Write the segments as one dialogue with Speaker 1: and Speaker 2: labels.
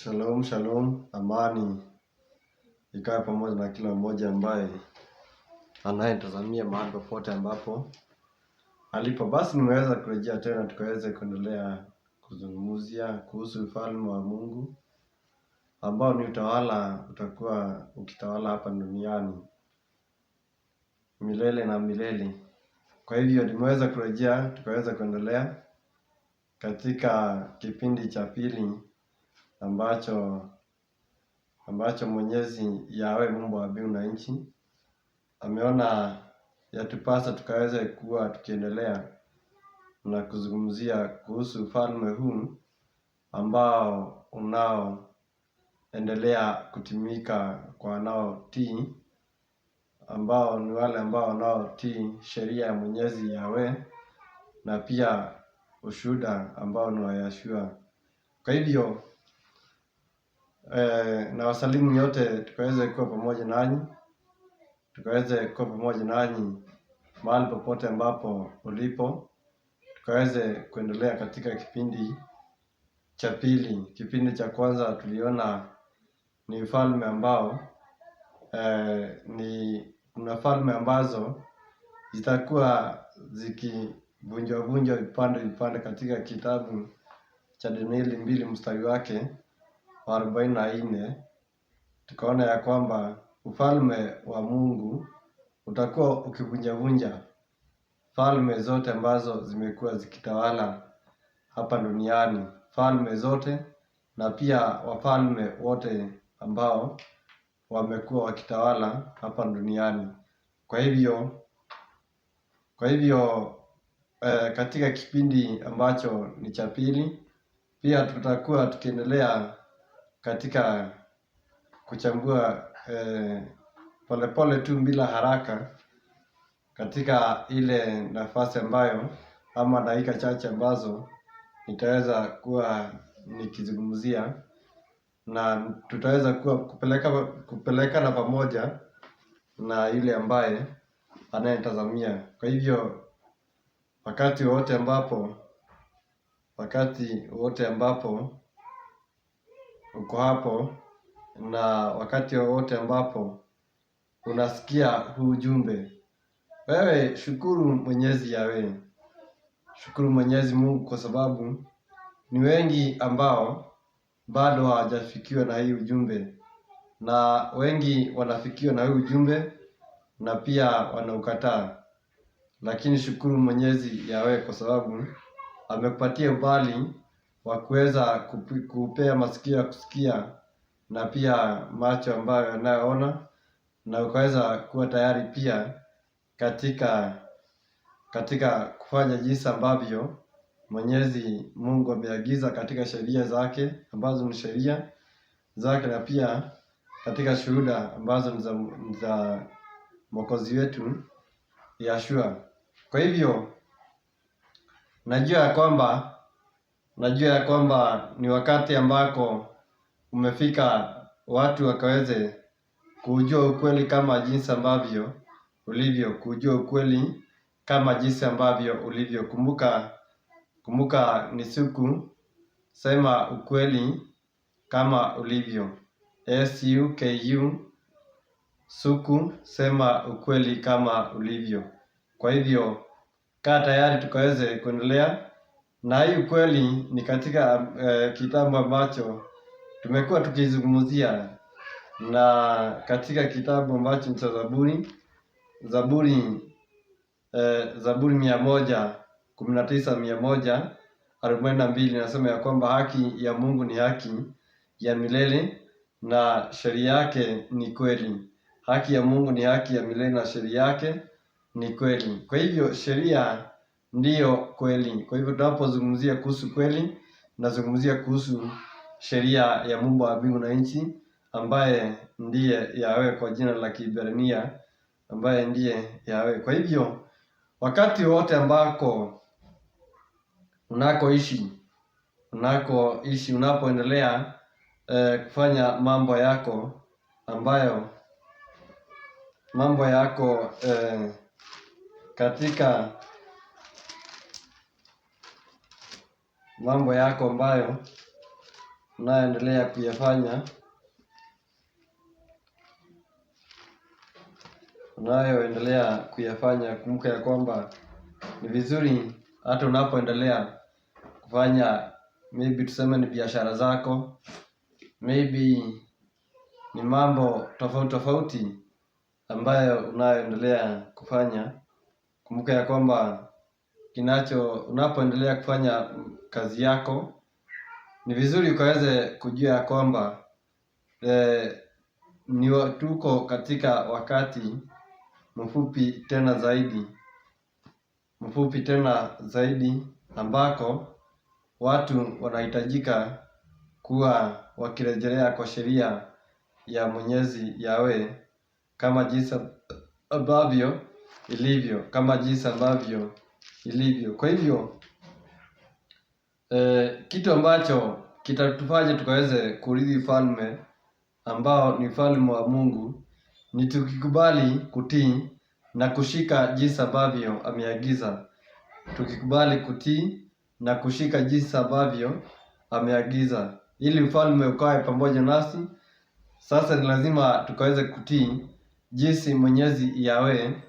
Speaker 1: Shalom, shalom, amani ikawe pamoja na kila mmoja ambaye anayetazamia mahali popote ambapo alipo. Basi nimeweza kurejea tena tukaweze kuendelea kuzungumzia kuhusu ufalme wa Mungu ambao ni utawala utakuwa ukitawala hapa duniani milele na milele. Kwa hivyo nimeweza kurejea tukaweza kuendelea katika kipindi cha pili ambacho Mwenyezi Yawe Mungu wa mbingu na nchi ameona yatupasa tukaweze kuwa tukiendelea na kuzungumzia kuhusu ufalme huu ambao unaoendelea kutimika kwa wanaotii, ambao ni wale ambao wanaotii sheria ya Mwenyezi Yawe na pia ushuhuda ambao ni wa Yeshua. Kwa hivyo na wasalimu nyote, tukaweze kuwa pamoja nanyi, tukaweze kuwa pamoja nanyi mahali popote ambapo ulipo, tukaweze kuendelea katika kipindi cha pili. Kipindi cha kwanza tuliona ni ufalme ambao ni kuna falme ambazo zitakuwa zikivunjwa vunjwa vipande vipande katika kitabu cha Danieli 2 mstari wake wa 44. Tukaona ya kwamba ufalme wa Mungu utakuwa ukivunjavunja falme zote ambazo zimekuwa zikitawala hapa duniani, falme zote na pia wafalme wote ambao wamekuwa wakitawala hapa duniani. Kwa hivyo katika kipindi ambacho ni cha pili pia tutakuwa tukiendelea katika kuchambua polepole tu bila haraka katika ile nafasi ambayo ama dakika chache ambazo nitaweza kuwa nikizungumzia, na tutaweza kuwa kupelekana pamoja na yule ambaye anayetazamia. Kwa hivyo wakati wote ambapo uko hapo na wakati wote ambapo unasikia huu ujumbe, wewe shukuru Mwenyezi Yawe, shukuru Mwenyezi Mungu kwa sababu ni wengi ambao bado hawajafikiwa na hii ujumbe, na wengi wanafikiwa na hii ujumbe na pia wanaukataa. Lakini shukuru Mwenyezi Yawe kwa sababu amekupatia ubali wa kuweza kupea masikio ya kusikia na pia macho ambayo yanayoona, na ukaweza kuwa tayari pia katika kufanya jinsi ambavyo Mwenyezi Mungu ameagiza katika sheria zake ambazo ni sheria zake, na pia katika shuhuda ambazo ni za Mwokozi wetu Yeshua. Kwa hivyo najua ya kwamba ni wakati ambako umefika watu wakaweze kujua ukweli kama jinsi ambavyo ulivyo, kujua ukweli kama jinsi ambavyo ulivyo. Kumbuka ni siku, sema ukweli kama ulivyo. SUKU, suku, sema ukweli kama ulivyo. Kwa hivyo kaa tayari tukaweze kuendelea na hii ukweli. Ni katika kitabu ambacho tumekuwa tukizungumzia, na katika kitabu ambacho ni cha Zaburi, Zaburi 119 142 inasema ya kwamba haki ya Mungu ni haki ya milele na sheria yake ni kweli. Haki ya Mungu ni haki ya milele na sheria yake ni kweli. Kwa hivyo sheria ndiyo kweli. Kwa hivyo tunapozungumzia kuhusu kweli, tunazungumzia kuhusu sheria ya Mungu wa mbingu na nchi, ambaye ndiye Yawe kwa jina la Kiebrania, ambaye ndiye Yawe. Kwa hivyo wakati wote ambako unakoishi, unapoendelea kufanya mambo yako ambayo mambo yako katika mambo yako ambayo unayoendelea kuyafanya, unayoendelea kuyafanya, kumbuka ya kwamba ni vizuri hata unapoendelea kufanya, maybe tuseme ni biashara zako, maybe ni mambo tofauti tofauti ambayo unayoendelea kufanya. Kumbuka ya kwamba kinacho unapoendelea kufanya kazi yako, ni vizuri ukaweze kujua ya kwamba ni tuko katika wakati mfupi tena zaidi, mfupi tena zaidi ambako watu wanahitajika kuwa wakirejelea kwa sheria ya Mwenyezi Yawe kama jinsi ambavyo ilivyo, kama jinsi ambavyo ilivyo. Kwa hivyo kitu ambacho kitatufanya tukaweze kurithi ufalme ambao ni ufalme wa Mungu ni tukikubali kutii na kushika jinsi ambavyo ameagiza. Tukikubali kutii na kushika jinsi ambavyo ameagiza, ili ufalme ukae pamoja nasi. Sasa ni lazima tukaweze kutii jinsi Mwenyezi Yawe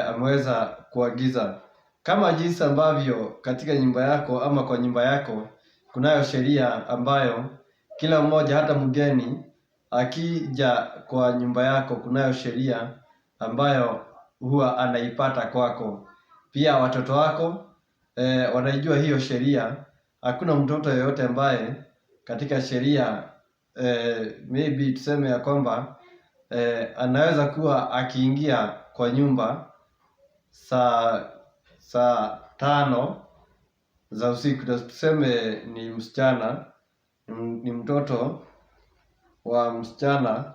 Speaker 1: ameweza kuagiza. Kama jinsi ambavyo katika nyumba yako ama kwa nyumba yako kunayo sheria ambayo kila mmoja hata mgeni akija kwa nyumba yako kunayo sheria ambayo huwa anaipata kwako. Pia watoto wako wanaijua hiyo sheria. Hakuna mtoto yeyote ambaye katika sheria maybe tuseme ya kwamba anaweza kuwa akiingia kwa nyumba saa 5 za usiku, na tuseme ni msichana, ni mtoto wa msichana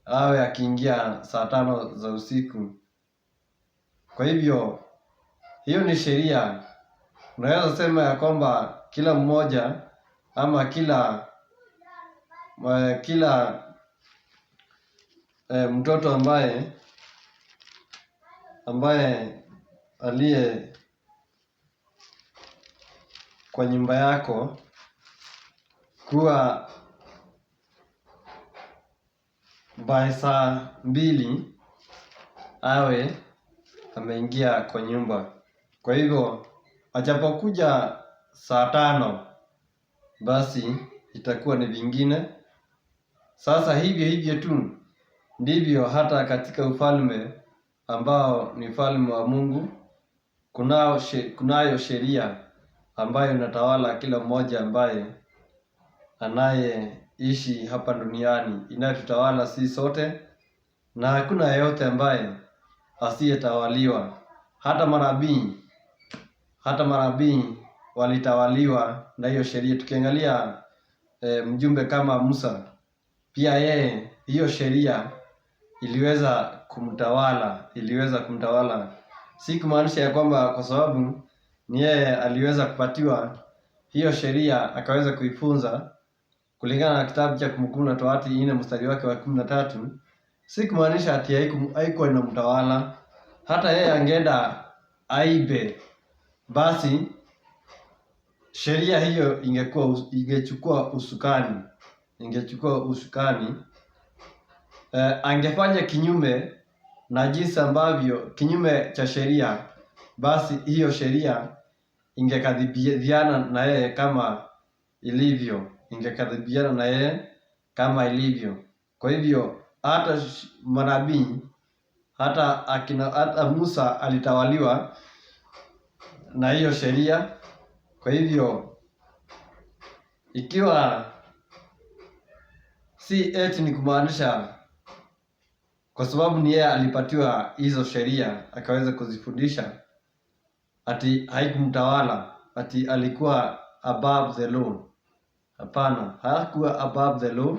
Speaker 1: awe akiingia saa 5 za usiku. Kwa hivyo hiyo ni sheria. Unaweza sema ya kwamba kila mmoja ama kila mtoto ambaye aliye kwa nyumba yako kuwa by saa 2 awe ameingia kwa nyumba. Kwa hivyo ajapokuja saa 5 basi itakuwa ni vingine. Sasa hivyo hivyo tu ndivyo hata katika ufalme ambao ni ufalme wa Mungu kunayo sheria ambayo inatawala kila mmoja ambaye anayeishi hapa duniani, inayotutawala sisi sote, na hakuna yeyote ambaye asiyetawaliwa. Hata manabii walitawaliwa na hiyo sheria. Tukiangalia mjumbe kama Musa, pia yeye hiyo sheria iliweza kumtawala, iliweza kumtawala. Si kumaanisha ya kwamba kwa sababu ni yeye aliweza kupatiwa hiyo sheria akaweza kuifunza kulingana na kitabu cha Kumbukumbu la Torati 4 mstari wake wa 13, si kumaanisha ati haikuwa inamtawala. Hata yeye angeenda aibe, basi sheria hiyo ingechukua usukani, ingechukua usukani. Angefanya kinyume na jinsi ambavyo, kinyume cha sheria, basi hiyo sheria ingekadhibiana na yeye kama ilivyo, ingekadhibiana na yeye kama ilivyo. Kwa hivyo hata manabii, hata Musa alitawaliwa na hiyo sheria. Kwa hivyo ikiwa si eti ni kumaanisha kwa sababu ni yeye alipatiwa hizo sheria akaweza kuzifundisha, ati haikumtawala, ati alikuwa above the law. Hapana, hakuwa above the law,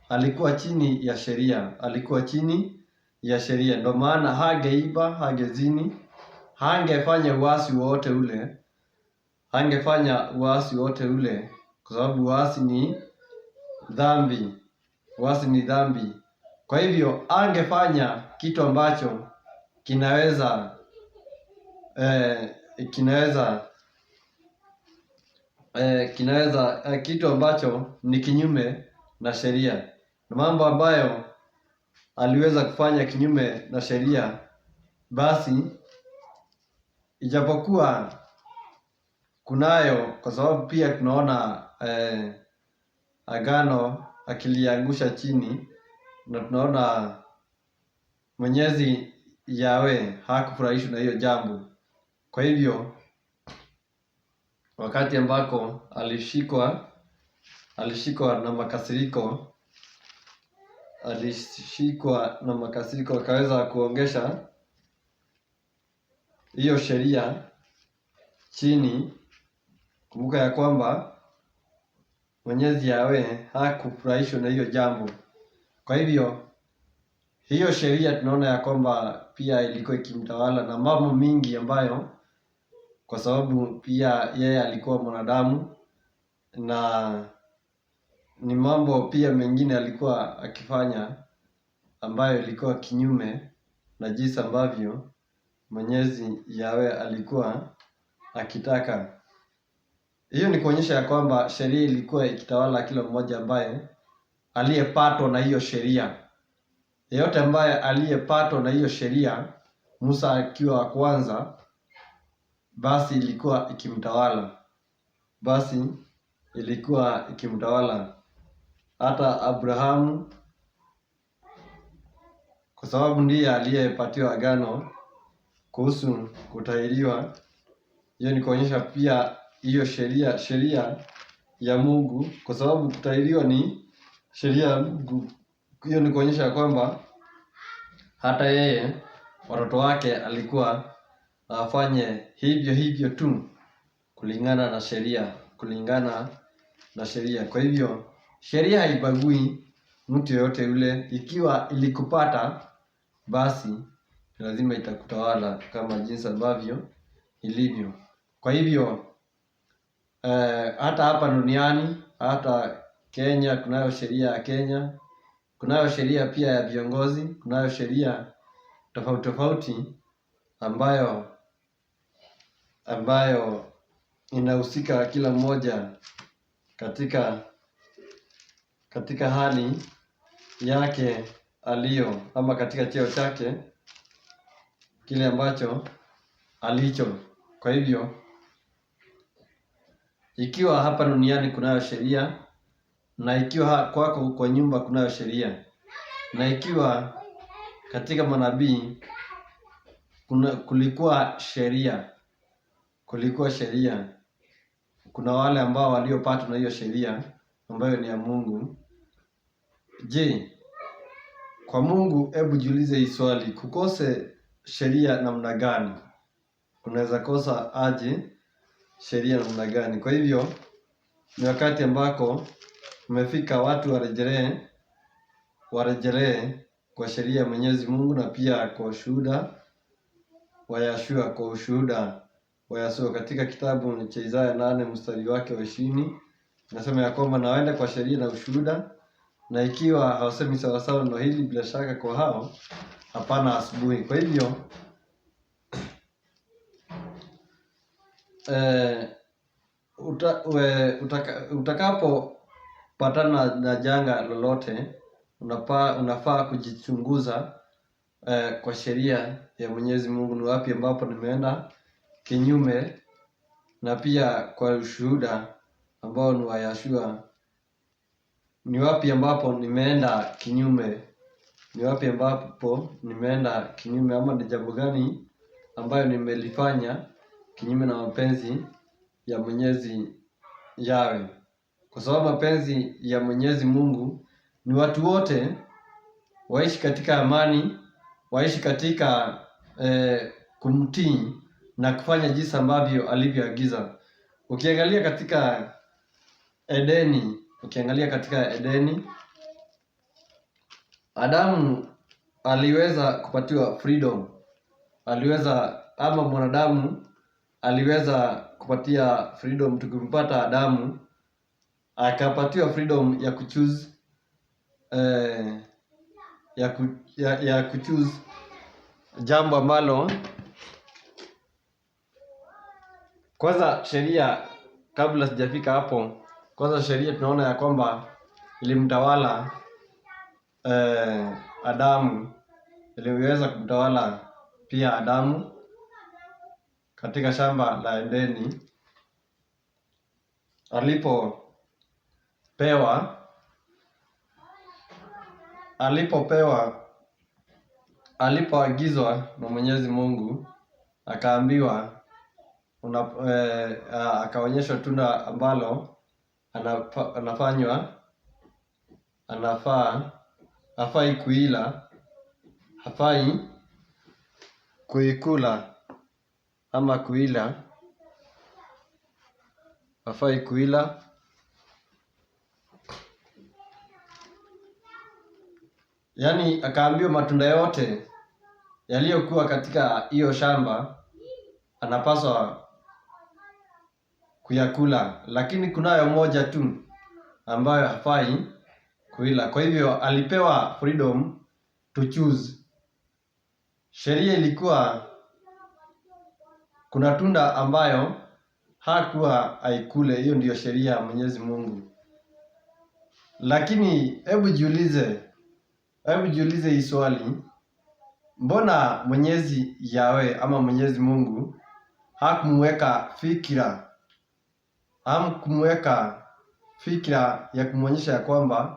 Speaker 1: alikuwa chini ya sheria, alikuwa chini ya sheria. Ndio maana hangeiba, hangezini, hangefanya uasi wowote ule, hangefanya uasi wowote ule, kwa sababu uasi ni dhambi, uasi ni dhambi. Kwa hivyo angefanya kitu ambacho kinaweza kinaweza kitu ambacho ni kinyume na sheria, na mambo ambayo aliweza kufanya kinyume na sheria, basi ijapokuwa kunayo, kwa sababu pia tunaona agano akiliangusha chini, na tunaona Mwenyezi Yawe hakufurahishwa na hiyo jambo. Kwa hivyo wakati ambako alishikwa na makasiriko, akaweza kuongesha hiyo sheria chini. Kumbuka ya kwamba Mwenyezi Yawe hakufurahishwa na hiyo jambo. Kwa hivyo hiyo sheria tunaona ya kwamba pia ilikuwa ikimtawala na mambo mingi ambayo, kwa sababu pia yeye alikuwa mwanadamu na ni mambo pia mengine alikuwa akifanya ambayo ilikuwa kinyume na jinsi ambavyo Mwenyezi Yawe alikuwa akitaka. Hiyo ni kuonyesha ya kwamba sheria ilikuwa ikitawala kila mmoja ambaye aliyepatwa na hiyo sheria. Yeyote ambaye aliyepatwa na hiyo sheria, Musa akiwa wa kwanza, basi ilikuwa ikimtawala. Basi ilikuwa ikimtawala. Hata Abrahamu, kwa sababu ndiye aliyepatiwa agano kuhusu kutahiriwa. Hiyo ni kuonyesha pia hiyo sheria ya Mungu, kwa sababu kutahiriwa ni sheria ya Mungu. Hiyo ni kuonyesha kwamba hata yeye watoto wake alikuwa afanye hivyo hivyo tu kulingana na sheria, kulingana na sheria. Kwa hivyo sheria haibagui mtu yeyote yule. Ikiwa ilikupata basi lazima itakutawala kama jinsi ambavyo ilivyo. Kwa hivyo hata hapa duniani, hata Kenya kunayo sheria ya Kenya, kunayo sheria pia ya viongozi, kunayo sheria tofauti tofauti ambayo inahusika kila mmoja katika hali yake aliyo, ama katika cheo chake kile ambacho alicho. Kwa hivyo ikiwa hapa duniani kunayo sheria, na ikiwa kwako kwa nyumba kunayo sheria, na ikiwa katika manabii kulikuwa sheria, kulikuwa sheria, kuna wale ambao waliopatwa na hiyo sheria ambayo ni ya Mungu. Je, kwa Mungu, hebu jiulize hii swali, kukose sheria namna gani? Unaweza kosa aje sheria namna gani? Kwa hivyo ni wakati ambako umefika watu warejelee kwa sheria ya Mwenyezi Mungu na pia kwa ushuhuda wa Yashua, kwa ushuhuda wa Yashua. Katika kitabu cha Isaya 8 mstari wake wa 20 nasema ya kwamba na waende kwa sheria na ushuhuda, na ikiwa hawasemi sawasawa neno hili, bila shaka kwa hao hapana asubuhi. Kwa hivyo utakapopatana na janga lolote, unafaa kujichunguza kwa sheria ya Mwenyezi Mungu, ni wapi ambapo nimeenda kinyume, na pia kwa ushuhuda ambao ni wa Yashua, ni wapi ambapo nimeenda kinyume, ni wapi ambapo nimeenda kinyume, ama ni jambo gani ambayo nimelifanya kinyume na mapenzi ya Mwenyezi Yawe. Kwa sababu mapenzi ya Mwenyezi Mungu ni watu wote waishi katika amani, waishi katika kumtii na kufanya jinsi ambavyo alivyoagiza. Ukiangalia katika Edeni, Adamu aliweza kupatiwa freedom. Aliweza, ama mwanadamu aliweza kupatia freedom. Tukimpata Adamu akapatiwa freedom ya kuchoose, ya kuchoose jambo ambalo kwanza sheria kabla sijafika hapo, kwanza sheria tunaona ya kwamba ilimtawala Adamu, iliweza kumtawala pia Adamu katika shamba la Edeni alipopewa alipopewa alipoagizwa na Mwenyezi Mungu akaambiwa akaonyeshwa tunda ambalo anafanywa anafaa hafai kuila, hafai kuikula ama kuila, hafai kuila. Yaani akaambiwa matunda yote yaliyokuwa katika hiyo shamba anapaswa kuyakula, lakini kunayo moja tu ambayo hafai kuila. Kwa hivyo alipewa freedom to choose. Sheria ilikuwa kuna tunda ambayo hakuwa aikule, hiyo ndiyo sheria ya Mwenyezi Mungu. Lakini hebu jiulize hii swali, mbona Mwenyezi Yawe ama Mwenyezi Mungu hakumweka fikira, hakumweka fikira ya kumwonyesha ya kwamba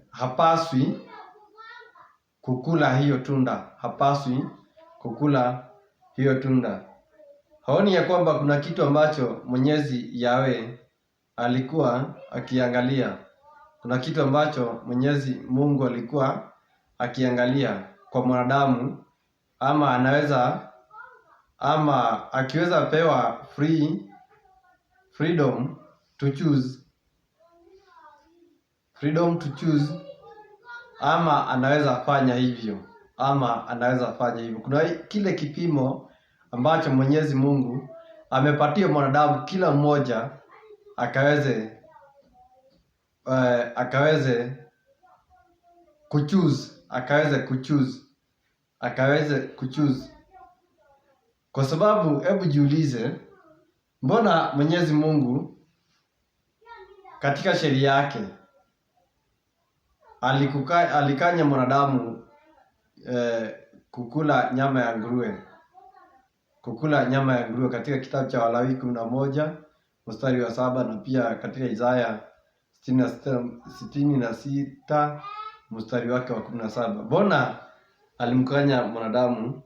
Speaker 1: hapaswi kukula hiyo tunda, hapaswi kukula hiyo tunda. Haoni ya kwamba kuna kitu ambacho Mwenyezi Yawe alikuwa akiangalia. Kuna kitu ambacho Mwenyezi Mungu alikuwa akiangalia kwa mwanadamu, ama anaweza ama akiweza pewa freedom to choose, freedom to choose, ama anaweza fanya hivyo, ama anaweza fanya hivyo. Kuna kile kipimo ambacho Mwenyezi Mungu amepatia mwanadamu kila mmoja akaweze akaweze kuchoose, akaweze kuchoose, akaweze kuchoose. Kwa sababu hebu jiulize, mbona Mwenyezi Mungu katika sheria yake alikanya mwanadamu kukula nyama ya nguruwe, kukula nyama ya nguruwe katika kitabu cha Walawi 11 mstari wa 7 na pia katika Isaya 66 mstari wake wa 17. Mbona alimkanya mwanadamu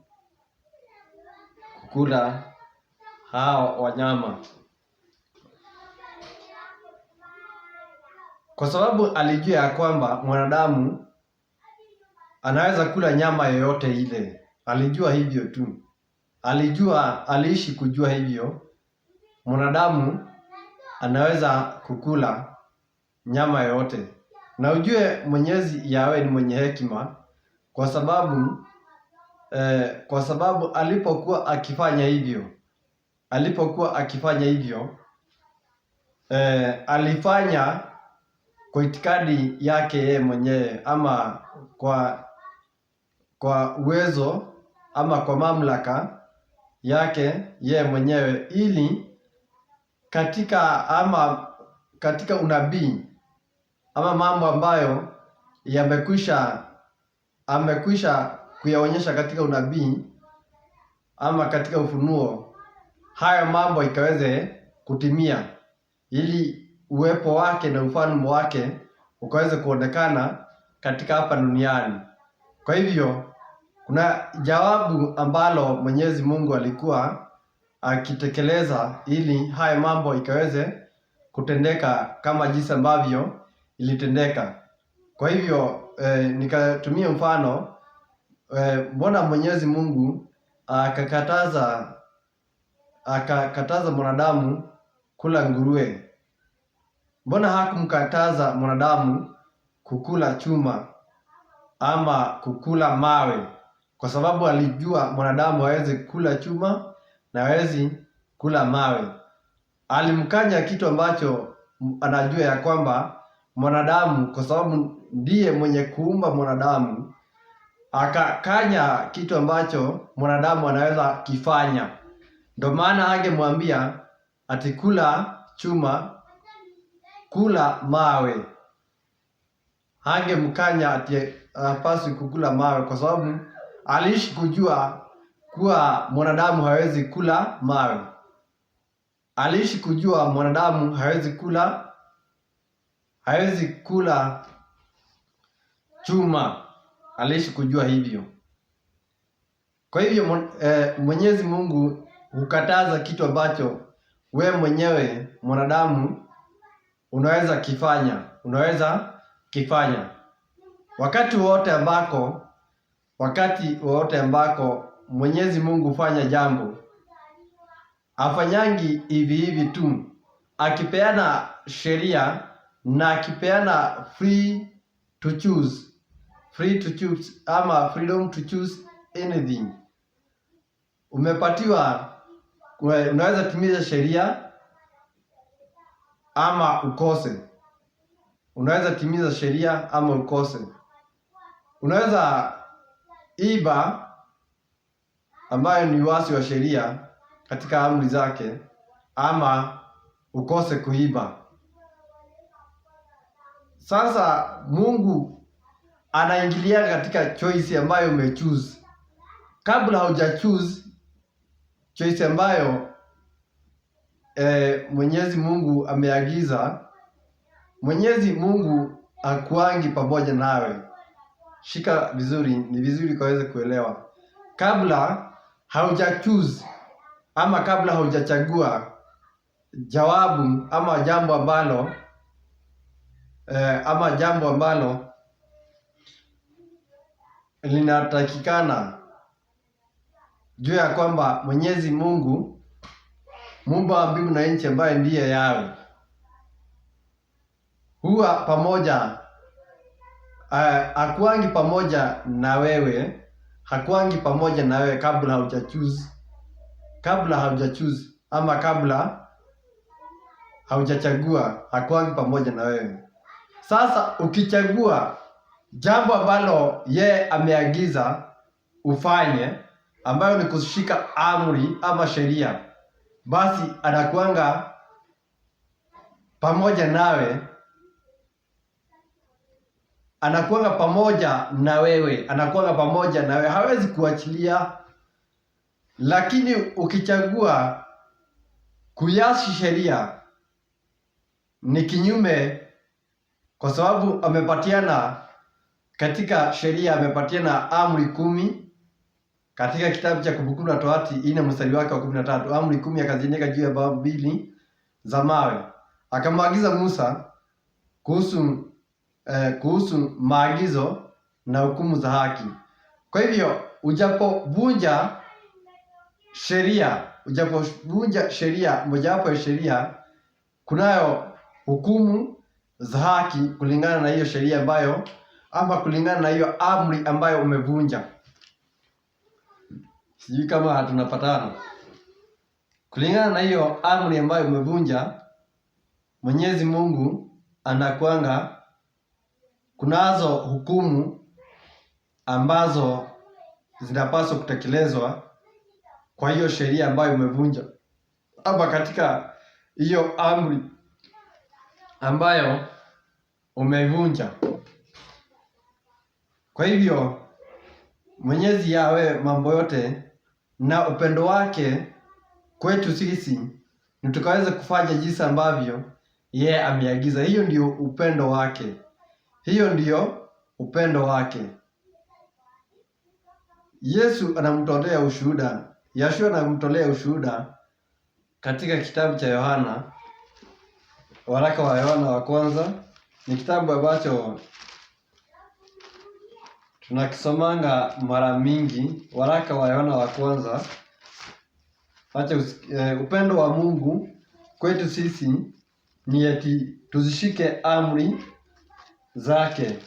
Speaker 1: kukula hao wanyama? Kwa sababu alijua ya kwamba mwanadamu anaweza kula nyama yoyote ile. Alijua hivyo tu. Alijua, aliishi kujua hivyo. Mwanadamu anaweza kukula nyama yoyote. Na ujue Mwenyezi Yawe ni mwenye hekima, kwa sababu kwa sababu alipokuwa akifanya hivyo, alipokuwa akifanya hivyo alifanya kwa itikadi yake yeye mwenyewe, ama kwa uwezo ama kwa mamlaka yake yeye mwenyewe, ili katika ama katika unabii ama mambo ambayo amekwisha kuyaonyesha katika unabii ama katika ufunuo, hayo mambo ikaweze kutimia, ili uwepo wake na ufalme wake ukaweze kuonekana katika hapa duniani. Kwa hivyo kuna jawabu ambalo Mwenyezi Mungu alikuwa akitekeleza ili haya mambo ikaweze kutendeka kama jinsi ambavyo ilitendeka. Kwa hivyo nikatumia mfano, mbona Mwenyezi Mungu akakataza mwanadamu kula nguruwe? Mbona hakumkataza mwanadamu kukula chuma ama kukula mawe? Kwa sababu alijua mwanadamu hawezi kula chuma na hawezi kula mawe. Alimkanya kitu ambacho anajua ya kwamba mwanadamu, kwa sababu ndiye mwenye kuumba mwanadamu, akakanya kitu ambacho mwanadamu anaweza kifanya. Ndio maana angemwambia ati kula chuma, kula mawe. Hangemkanya ati hapaswi kukula mawe, kwa sababu aliishi kujua kuwa mwanadamu hawezi kula mawe. Aliishi kujua mwanadamu hawezi kula chuma. Aliishi kujua hivyo. Kwa hivyo Mwenyezi Mungu hukataza kitu ambacho we mwenyewe mwanadamu unaweza kifanya, unaweza kifanya. Wakati wote ambako Mwenyezi Mungu hufanya jambo, hafanyangi hivi hivi tu. Akipeana sheria na akipeana free to choose, free to choose ama freedom to choose anything. Umepatiwa, unaweza timiza sheria ama ukose. Unaweza timiza sheria ama ukose. Unaweza iba, ambayo ni uasi wa sheria katika amri zake, ama ukose kuiba. Sasa Mungu anaingilia katika choice ambayo umechoose. Kabla hauja choose choice ambayo Mwenyezi Mungu ameagiza, Mwenyezi Mungu hakuangi pamoja nawe. Shika vizuri, ni vizuri ukaweze kuelewa. Kabla hauja choose ama kabla haujachagua jawabu ama jambo ambalo ama jambo ambalo linatakikana, juu ya kwamba Mwenyezi Mungu muumba wa mbingu na nchi, ambaye ndiye Yahweh, huwa pamoja, hakuangi pamoja na wewe, hakuangi pamoja na wewe kabla hauja choose, kabla hauja choose ama kabla haujachagua, hakuangi pamoja na wewe. Sasa ukichagua jambo ambalo ye ameagiza ufanye, ambayo ni kushika amri ama sheria, basi anakuanga pamoja nawe, anakuanga pamoja na wewe, anakuanga pamoja na wewe, hawezi kuachilia. Lakini ukichagua kuiasi sheria ni kinyume, kwa sababu amepatiana katika sheria, amepatiana amri 10 katika kitabu cha Kumbukumbu la Torati 4 mstari wake wa 13. Amri 10 akaziandika juu ya bao 2 za mawe. Akamwagiza Musa kuhusu maagizo na hukumu za haki. Kwa hivyo ujapovunja sheria, ujapovunja sheria, mojawapo ya sheria, kunayo hukumu za haki kulingana na hiyo sheria ambayo, ama kulingana na hiyo amri ambayo umevunja. Sijui kama tunapatana. Kulingana na hiyo amri ambayo umevunja, Mwenyezi Mungu anakuanga kunazo hukumu ambazo zinapaswa kutekelezwa kwa hiyo sheria ambayo umevunja, ama katika hiyo amri ambayo umevunja. Kwa hivyo Mwenyezi Yahweh mambo yote na upendo wake kwetu sisi ni tukaweze kufanya jinsi ambavyo yeye ameagiza. Hiyo ndio upendo wake. Hiyo ndio upendo wake. Yesu anamtolea ushuhuda. Yeshua anamtolea ushuhuda katika kitabu cha Yohana, waraka wa Yohana wa kwanza. Ni kitabu ambacho tunakisomanga mara mingi, waraka wa Yohana wa kwanza. Acha upendo wa Mungu kwetu sisi ni eti tuzishike amri zake.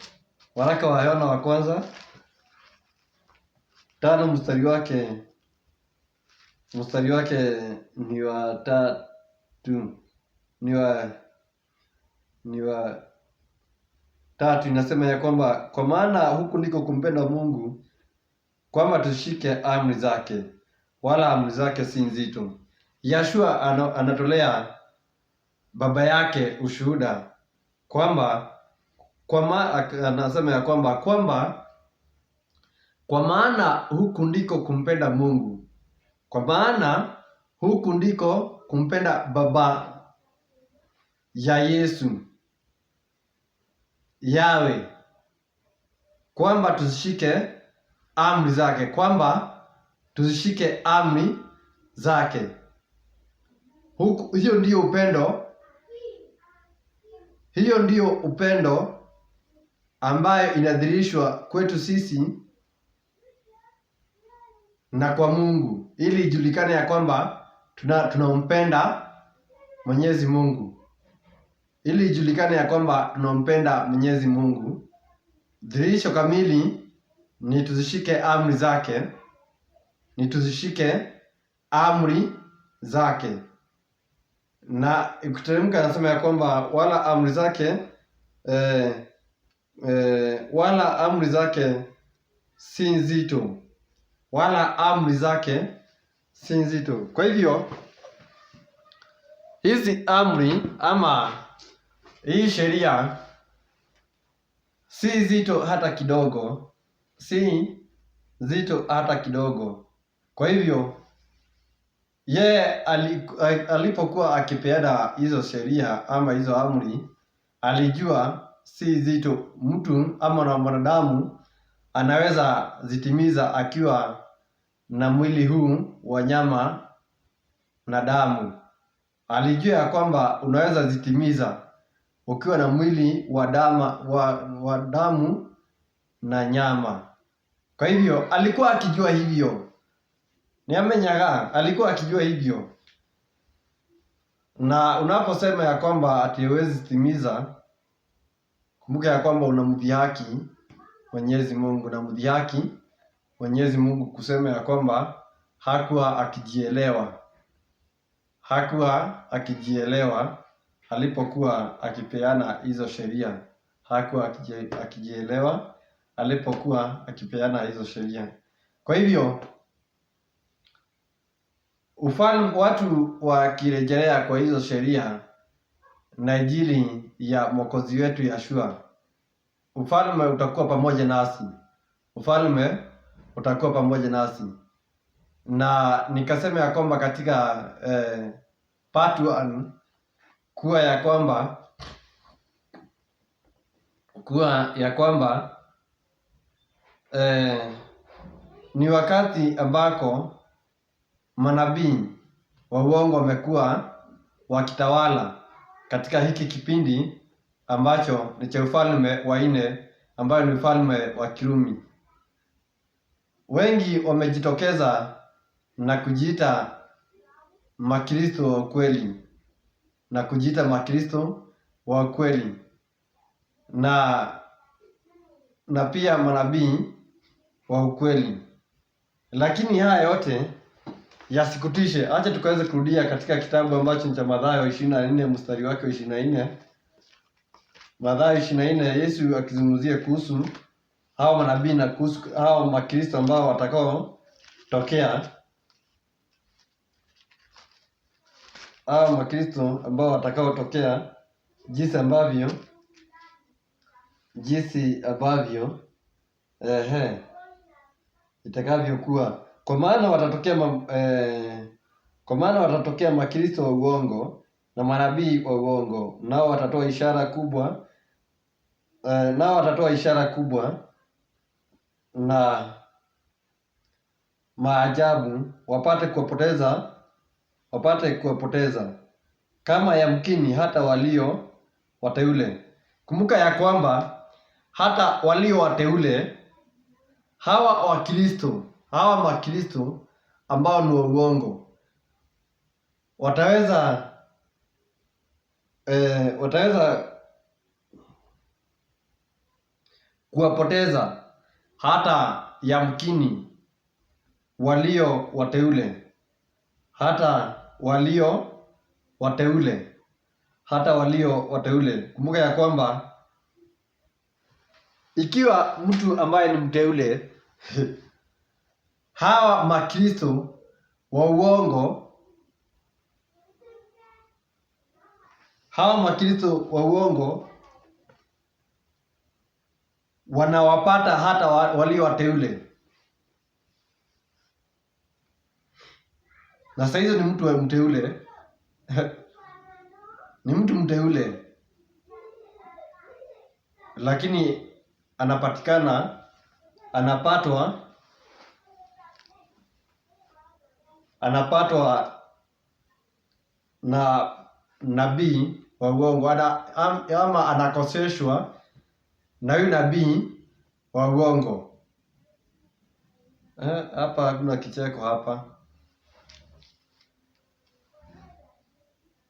Speaker 1: Waraka wa Yohana wa kwanza 5 mstari wake ni wa 3, ni wa 3, inasema ya kwamba kwa maana huku ndiko kumpenda Mungu, kwamba tushike amri zake, wala amri zake si nzito. Yashua anatolea baba yake ushuhuda kwamba anasema ya kwamba kwa maana huku ndiko kumpenda Mungu, kwa maana huku ndiko kumpenda baba ya Yesu Yawe, kwamba tuzishike amri zake, kwamba tuzishike amri zake. Huku, hiyo ndiyo upendo, hiyo ndiyo upendo ambayo inadhihirishwa kwetu sisi na kwa Mungu, ili ijulikane ya kwamba tunampenda Mwenyezi Mungu, ili ijulikane ya kwamba tunampenda Mwenyezi Mungu. Dhihirisho kamili ni tuzishike amri zake, ni tuzishike amri zake. Na ukiteremka anasema ya kwamba wala amri zake wala amri zake si nzito, wala amri zake si nzito. Kwa hivyo hizi amri ama hii sheria si nzito hata kidogo, si nzito hata kidogo. Kwa hivyo yeye alipokuwa akipeana hizo sheria ama hizo amri, alijua si nzito, mtu ama na mwanadamu anaweza zitimiza akiwa na mwili huu wa nyama na damu. Alijua ya kwamba unaweza zitimiza ukiwa na mwili wa wa damu na nyama. Kwa hivyo alikuwa akijua hivyo, niamenyaga, alikuwa akijua hivyo. Na unaposema ya kwamba ati huwezi timiza, kumbuka ya kwamba unamdhihaki Mwenyezi Mungu, unamdhihaki Mwenyezi Mungu kusema ya kwamba hakuwa akijielewa, hakuwa akijielewa alipokuwa akipeana hizo sheria, hakuwa akijielewa alipokuwa akipeana hizo sheria. Kwa hivyo ufalme, watu wakirejelea kwa hizo sheria na injili ya Mwokozi wetu Yashua, ufalme utakuwa pamoja nasi, ufalme utakuwa pamoja nasi. Na nikasema ya kwamba katika part 1 kuwa ya kwamba ni wakati ambako manabii wa uongo wamekuwa wakitawala katika hiki kipindi ambacho ni cha ufalme wa nne, ambayo ni ufalme wa Kirumi. Wengi wamejitokeza na kujiita Makristo wa kweli, na kujiita Makristo wa kweli na pia manabii wa ukweli. Lakini haya yote yasikutishe. Acha tukaweze kurudia katika kitabu ambacho ni cha Mathayo 24 mstari wake 24. Mathayo 24, Yesu akizungumzia kuhusu hao manabii na kuhusu hao Makristo ambao watakao tokea, hao Makristo ambao watakao tokea, jinsi ambavyo itakavyokuwa. Kwa maana watatokea kwa maana watatokea Makristo wa uongo na manabii wa uongo, nao watatoa ishara kubwa, nao watatoa ishara kubwa na maajabu, wapate kuwapoteza kama yamkini hata walio wateule. Kumbuka ya kwamba hata walio wateule hawa Wakristo, hawa Makristo ambao ni wa uongo wataweza kuwapoteza hata yamkini walio wateule, hata walio wateule, hata walio wateule. Kumbuka ya kwamba ikiwa mtu ambaye ni mteule hawa Makristo wa uongo Hawa makristo wa uongo wanawapata hata walio wateule. Na saa hizo ni mtu wa mteule. Ni mtu mteule, lakini anapatikana, anapatwa na nabii wa uongo, ama anakoseshwa na huyu nabii wa uongo. Hapa hakuna kicheko hapa.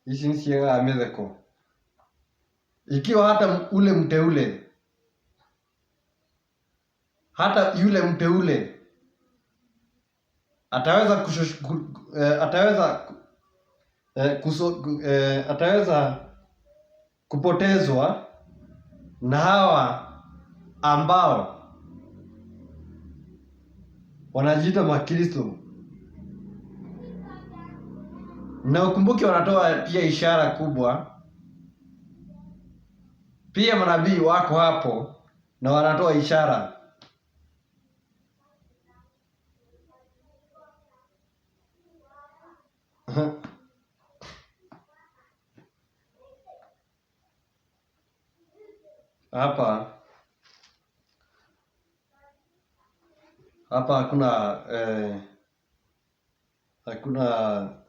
Speaker 1: Ici ni ciĩga mĩtheko. Ikiwa hata ule mteule, hata yule mteule ataweza ataweza kupotezwa na hawa ambao wanajiita Makristo. Na ukumbuke wanatoa pia ishara kubwa. Pia manabii wako hapo na wanatoa ishara. Hapa hapa hakuna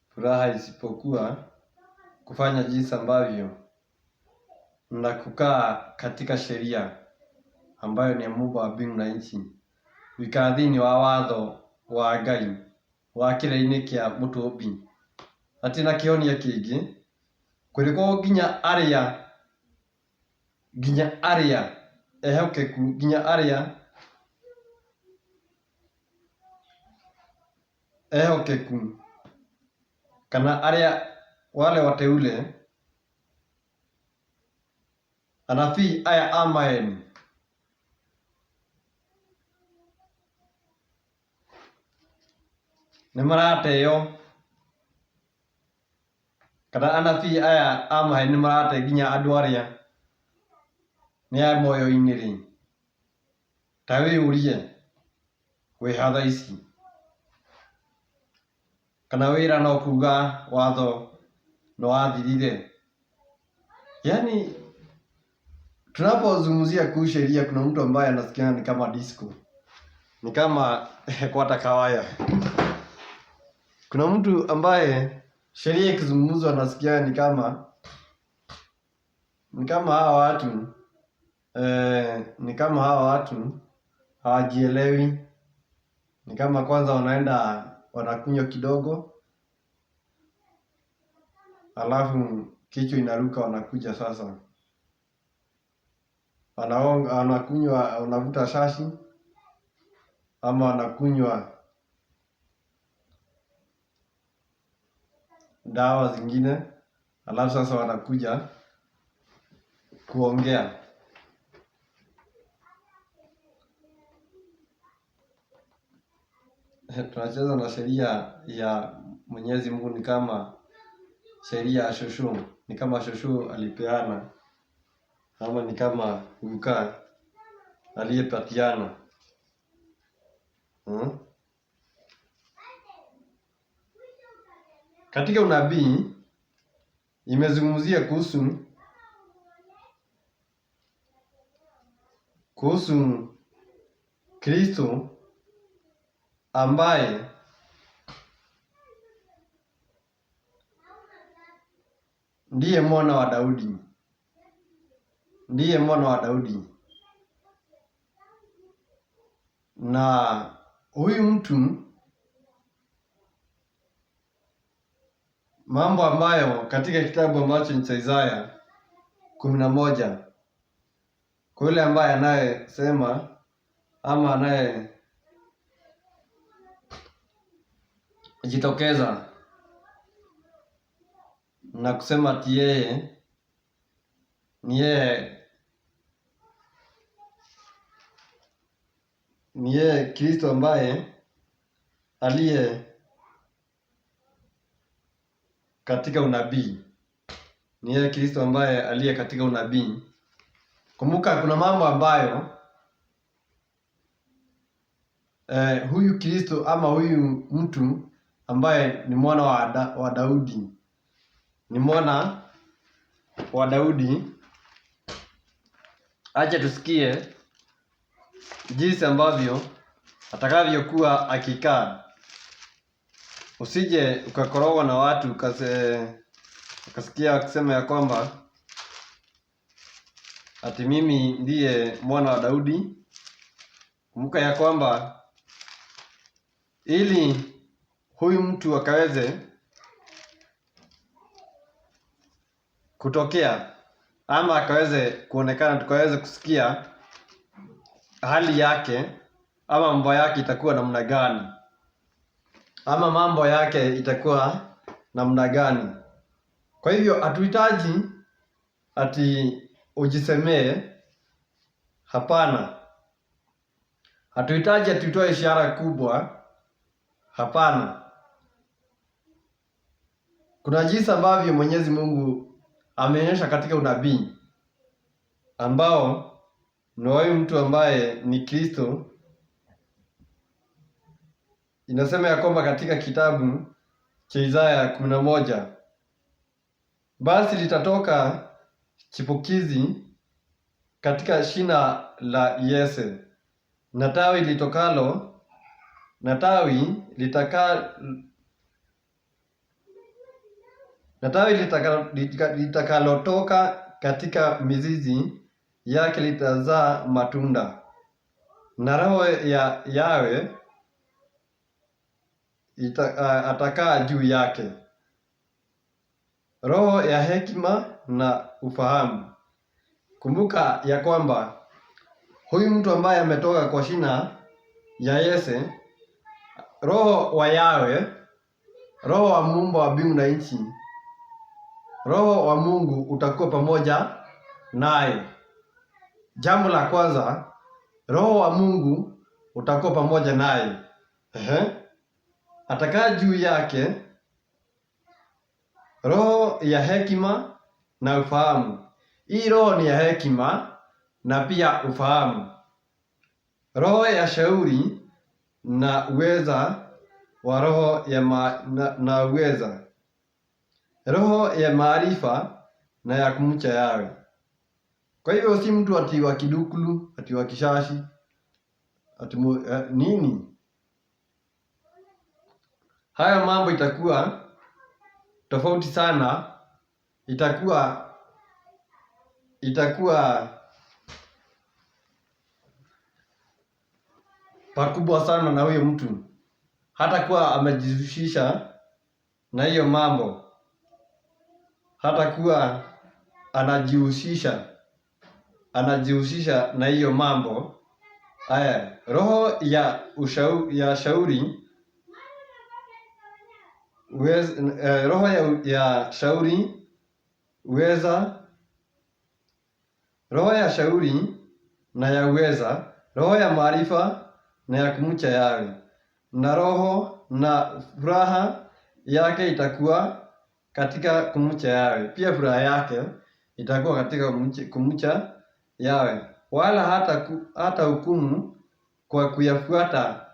Speaker 1: furaha isipokuwa kufanya jinsi ambavyo na kukaa katika sheria ambayo ni ya Muumba wa mbingu na nchi. Wikara thĩinĩ wa watho wa Ngai wa kĩrĩra-inĩ kĩa mũtũmbi hatirĩ na kĩhonia kĩngĩ kũrĩkorwo nginya arĩa ehokeku, nginya arĩa ehokeku kana arĩa wale wateule anabii aya a maeni nĩ marateo kana anabii aya a maheni nĩ marate nginya andũ arĩa nĩ a moyo-inĩ rĩ, ta wĩyũrie wĩ ha thaa ici, kana wĩra no kuga watho nĩ wathirire. Yaani tunapozungumzia kuhusu sheria kuna mtu ambaye anasikia ni kama disco, ni kama kwata kawaya. Kuna mtu ambaye sheria ikizungumzwa anasikia ni kama hawa watu ni kama hawa watu hawajielewi, ni kama kwanza wanaenda wanakunywa kidogo, alafu kichwa inaruka, wanakuja sasa wanakunywa, wanavuta shashi ama wanakunywa dawa zingine, alafu sasa wanakuja kuongea. Tunacheza na sheria ya Mwenyezi Mungu, ni kama sheria ya shosho, ni kama shosho alipeana ama ni kama guka aliyepatiana. Katika unabii imezungumzia kuhusu Kristo ambaye ndiye mwana wa Daudi, ndiye mwana wa Daudi. Na huyu mtu, mambo ambayo katika kitabu ambacho ni cha Isaya 11, kwa yule ambaye anayesema ama anaye jitokeza na kusema ati yeye ni yeye Kristo ambaye aliye katika unabii. Ni yeye Kristo ambaye aliye katika unabii. Kumbuka kuna mambo ambayo huyu Kristo ama huyu mtu ambaye ni mwana wa Daudi, ni mwana wa Daudi. Acha tusikie jinsi ambavyo atakavyokuwa akikaa. Usije ukakorogwa na watu ukasikia wakisema ya kwamba ati mimi ndiye mwana wa Daudi. Kumbuka ya kwamba ili huyu mtu akaweze kutokea ama akaweze kuonekana, tukaweze kusikia hali yake ama mambo yake itakuwa namna gani, ama mambo yake itakuwa namna gani. Kwa hivyo hatuhitaji ati ujisemee, hapana. Hatuhitaji ati utoe ishara kubwa, hapana. Kuna jinsi ambavyo Mwenyezi Mungu ameonyesha katika unabii ambao ni huyu mtu ambaye ni Kristo. Inasema ya kwamba katika kitabu cha Isaya 11, basi litatoka chipukizi katika shina la Yese, na tawi litokalo, na tawi litaka na tawi litakalotoka katika mizizi yake litazaa matunda, na roho ya Yawe atakaa juu yake, roho ya hekima na ufahamu. Kumbuka ya kwamba huyu mtu ambaye ametoka kwa shina ya Yese, roho wa Yawe, roho wa muumba wa mbingu na nchi, roho wa Mungu utakuwa pamoja naye. Jambo la kwanza, roho wa Mungu utakuwa pamoja naye. Atakaa juu yake, roho ya hekima na ufahamu. Hii roho ni ya hekima na pia ufahamu, roho ya shauri na uweza wa roho ya na uweza, roho ya maarifa na ya kumcha Yawe. Kwa hivyo si mtu ati wa kidukulu, ati wa kishashi, ati nini. Haya mambo itakuwa tofauti sana, itakuwa pakubwa sana na huyo mtu hata kuwa amejihusisha na hiyo mambo, hata kuwa anajihusisha na hiyo mambo. Aya, roho ya ya shauri roho ya shauri uweza, roho ya shauri na ya uweza, roho ya maarifa na ya kumcha Yawe, na roho na furaha yake itakuwa katika kumcha Yawe. Pia furaha yake itakuwa katika kumcha Yawe, wala hata hukumu kwa kuyafuata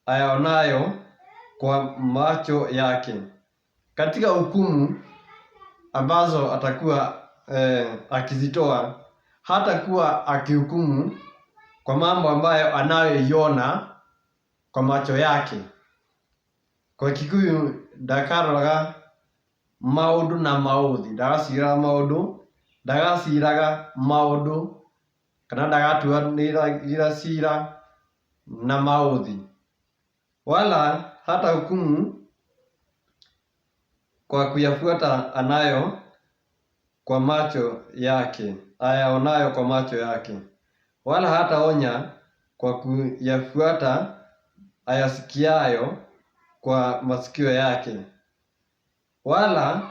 Speaker 1: ayaonayo kwa macho yake. Katika hukumu ambazo atakuwa akizitoa, hatakuwa akihukumu kwa mambo ambayo anayoiona kwa macho yake. Kwa Kikuyu ndakaroraga maundu na mauthi, ndagaciraga maundu, ndagaciraga maundu kana ndagatuanĩra cira na mauthi, wala hata hukumu kwa kuyafuata anayo kwa macho yake, ayaonayo kwa macho yake, wala hataonya kwa kuyafuata ayasikiayo kwa masikio yake, wala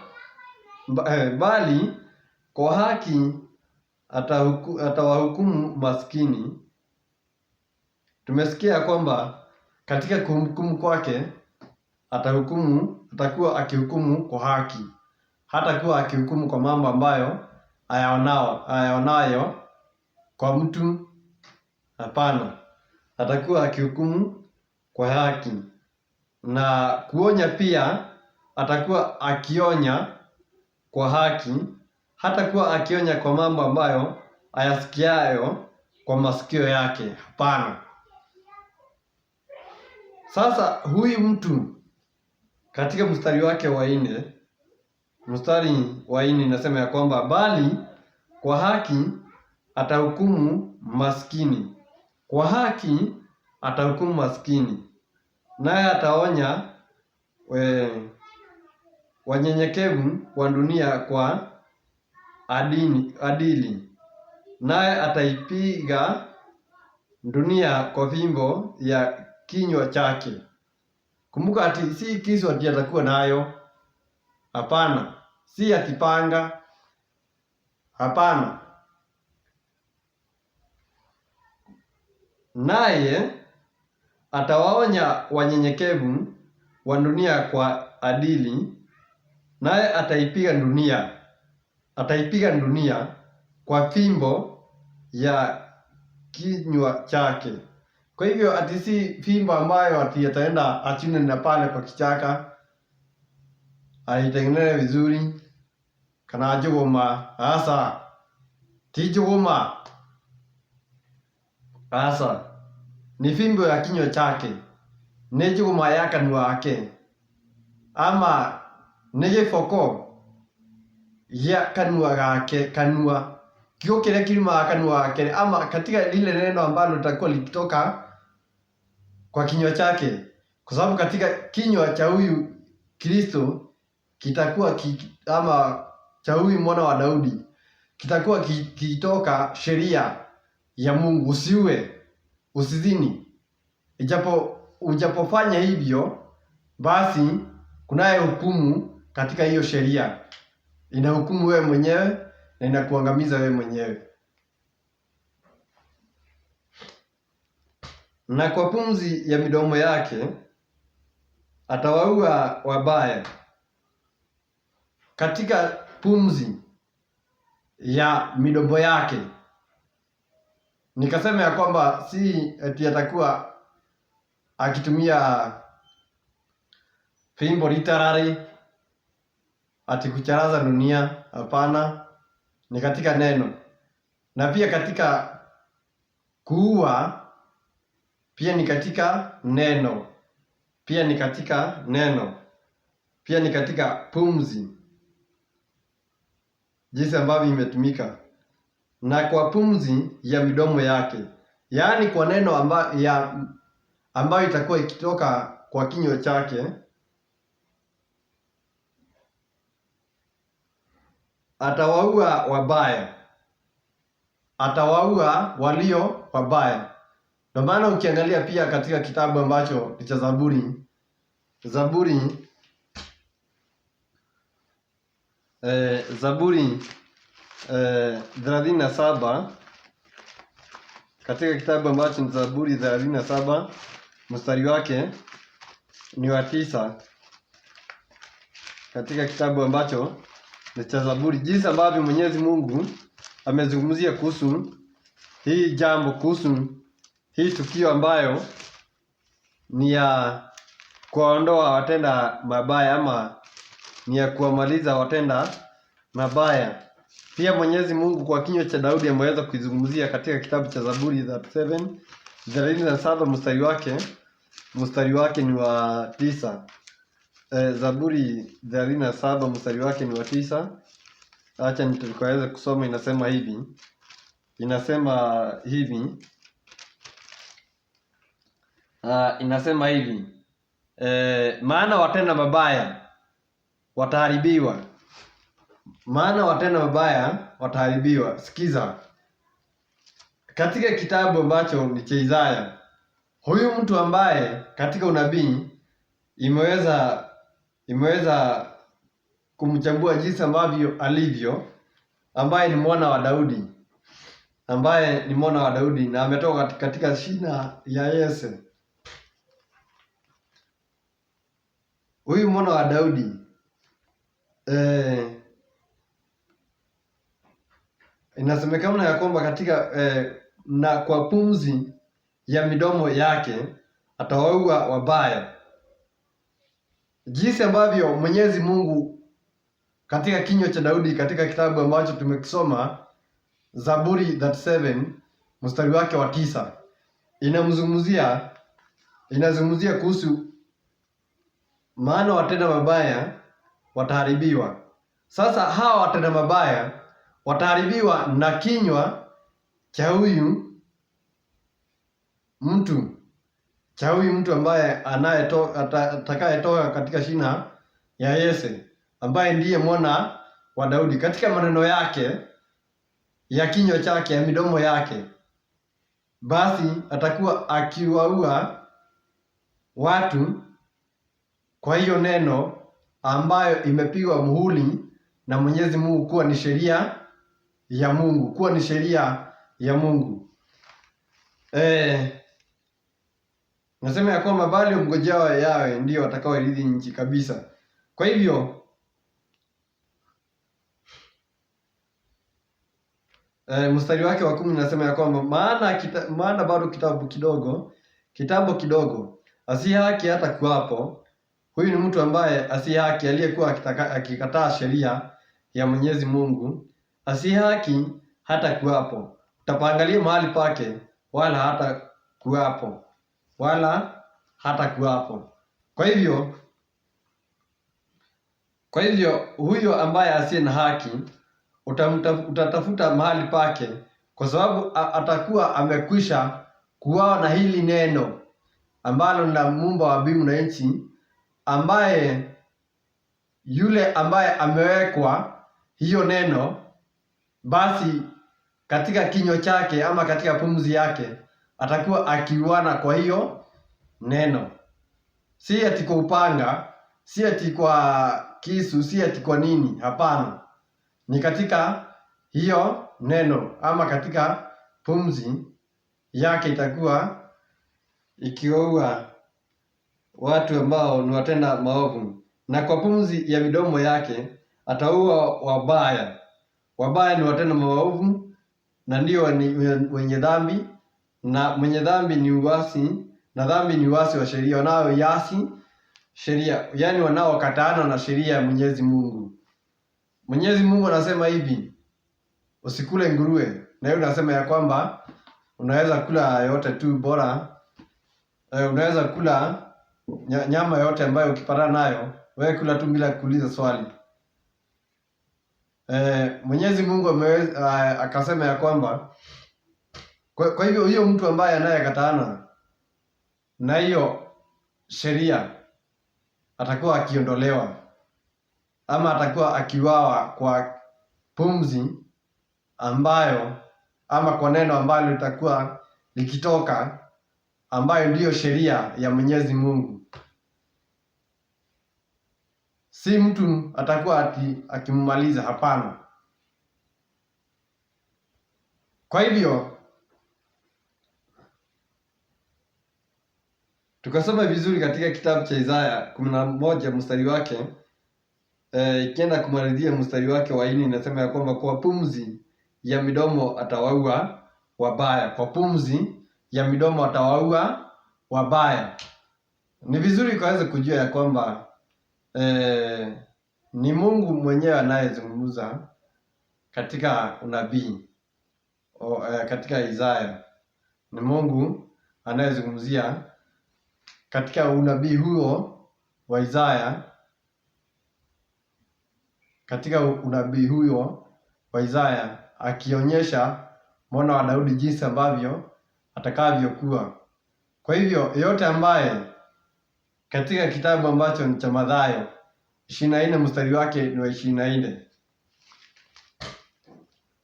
Speaker 1: bali kwa haki atawahukumu maskini. Tumesikia kwamba katika kuhukumu kwake atakuwa akihukumu kwa haki. Hatakuwa akihukumu kwa mambo ambayo ayaonayo kwa mtu. Hapana, atakuwa akihukumu kwa haki. Na kuonya pia atakuwa akionya kwa haki, hatakuwa akionya kwa mambo ambayo ayasikiayo kwa masikio yake. Hapana. Sasa huyu mtu katika mstari wake wa 4, mstari wa 4 inasema ya kwamba bali kwa haki atahukumu maskini, kwa haki atahukumu maskini, naye ataonya wanyenyekevu wa dunia kwa adili, naye ataipiga dunia kwa fimbo ya kinywa chake. Kumbuka ati si kisu ati atakuwa nayo. Hapana, si atipanga. Hapana. Naye atawaonya wanyenyekevu wa dunia kwa adili, naye ataipiga dunia, ataipiga dunia kwa fimbo ya kinywa chake. Kwa hivyo ati si fimbo ambayo ati ataenda achune na pale kwa kichaka aitengeneze vizuri kana njũgũma, asa ti njũgũma, asa ni fimbo ya kinywa chake, ni njũgũma ya kanua gake, ama ni gĩboko gĩa kanua gake, kanua kiugo kĩrĩa kiumaga kanua gake, ama katika lile neno ambalo litakuwa likitoka kwa kinywa chake, kwa sababu katika kinywa cha huyu Kristo kitakuwa ama cha huyu mwana wa Daudi kitakuwa kikitoka sheria ya Mungu, usiue, usizini. Ujapofanya hivyo, basi kunaye hukumu katika hiyo sheria, inahukumu wewe mwenyewe na inakuangamiza wewe mwenyewe. Na kwa pumzi ya midomo yake atawaua wabaya. Katika pumzi ya midomo yake, nikasema ya kwamba si eti atakuwa akitumia fimbo literally ati kucharaza dunia. Hapana, ni katika neno, na pia katika kuua pia ni katika neno, pia ni katika neno, pia ni katika pumzi, jinsi ambavyo imetumika, na kwa pumzi ya midomo yake, yaani kwa neno ambayo itakuwa ikitoka kwa kinywa chake, atawaua wabaya, atawaua walio wabaya. Ndio maana ukiangalia pia katika kitabu ambacho ni cha Zaburi, Zaburi 37, katika kitabu ambacho ni Zaburi 37 mstari wake ni wa 9, katika kitabu ambacho ni cha Zaburi, jinsi ambavyo Mwenyezi Mungu amezungumzia kuhusu hii jambo, kuhusu hii tukio ambayo ni ya kuwaondoa watenda mabaya ama ni ya kuwamaliza watenda mabaya. Pia Mwenyezi Mungu kwa kinywa cha Daudi ameweza kuizungumzia katika kitabu cha Zaburi 37, 37 mstari wake ni wa 9. Zaburi 37 mstari wake ni wa 9. Acha nitukaweze kusoma, inasema hivi. Inasema hivi. Inasema hivi. Maana watenda mabaya wataharibiwa. Maana watenda mabaya wataharibiwa. Sikiza. Katika kitabu ambacho ni cha Isaya, huyu mtu ambaye katika unabii imeweza kumchambua jinsi ambavyo alivyo, ambaye ni mwana wa Daudi, ambaye ni mwana wa Daudi na ametoka katika shina ya Yese. Huyu mwana wa Daudi Inasemekana ya kwamba katika na kwa pumzi ya midomo yake atawaua wabaya. Jinsi ambavyo Mwenyezi Mungu katika kinywa cha Daudi katika kitabu ambacho tumekisoma Zaburi 37 mstari wake wa 9 inazungumzia kuhusu maana watenda mabaya wataharibiwa. Sasa hawa watenda mabaya wataharibiwa na kinywa cha huyu mtu, cha huyu mtu ambaye atakayetoka katika shina ya Yese, ambaye ndiye mwana wa Daudi. Katika maneno yake ya kinywa chake, ya midomo yake, basi atakuwa akiwaua watu kwa hiyo neno ambayo imepigwa muhuri na Mwenyezi Mungu kuwa ni sheria ya Mungu, kuwa ni sheria ya Mungu. Nasema ya kwamba bali mngojao yawe ndio watakaoirithi nchi kabisa. Kwa hivyo mstari wake wa 10 nasema ya kwamba maana bado kitambo kidogo asiye haki hata kuwapo. Huyu ni mtu ambaye asiye haki, aliyekuwa akikataa sheria ya Mwenyezi Mungu. Asiye haki hata kuwapo, utapaangalia mahali pake, wala hata kuwapo, wala hata kuwapo. Kwa hivyo huyo ambaye asiye na haki utatafuta mahali pake, kwa sababu atakuwa amekwisha kuwa na hili neno ambalo ni la muumba wa mbingu na nchi, ambaye yule ambaye amewekwa hiyo neno, basi katika kinywa chake ama katika pumzi yake atakuwa akiuana kwa hiyo neno. Si ati kwa upanga, si ati kwa kisu, si ati kwa nini, hapana. Ni katika hiyo neno ama katika pumzi yake itakuwa ikiwaua watu ambao ni watenda maovu. Na kwa pumzi ya midomo yake ataua wabaya. Wabaya ni watenda maovu na ndio ni wenye dhambi, na mwenye dhambi ni uasi, na dhambi ni uasi wa sheria, wanaoiasi sheria, yani wanaokataana na sheria ya Mwenyezi Mungu. Mwenyezi Mungu anasema hivi, usikule nguruwe, na yeye unasema ya kwamba unaweza kula yote tu, bora unaweza kula nyama yote ambayo ukipatana nayo, wewe kula tu bila kuuliza swali. Mwenyezi Mungu akasema ya kwamba kwa hivyo huyo mtu ambaye anayekataana na hiyo sheria atakuwa akiondolewa ama atakuwa akiuawa kwa pumzi ambayo ama kwa neno ambalo litakuwa likitoka, ambayo ndiyo sheria ya Mwenyezi Mungu. Si mtu atakuwa akimmaliza, hapana. Kwa hivyo tukasoma vizuri katika kitabu cha Isaya 11 mstari wake, ikienda kumalizia mstari wake wa 4, inasema ya kwamba kwa pumzi ya midomo atawaua wabaya. Kwa pumzi ya midomo atawaua wabaya. Ni vizuri ukaweze kujua ya kwamba ni Mungu mwenyewe anayezungumza katika unabii, katika Isaya. Ni Mungu anayezungumzia katika unabii huo wa Isaya, katika unabii huo wa Isaya akionyesha mwana wa Daudi jinsi ambavyo atakavyokuwa. Kwa hivyo yeyote ambaye katika kitabu ambacho ni cha Mathayo 24 mstari wake ni wa 24,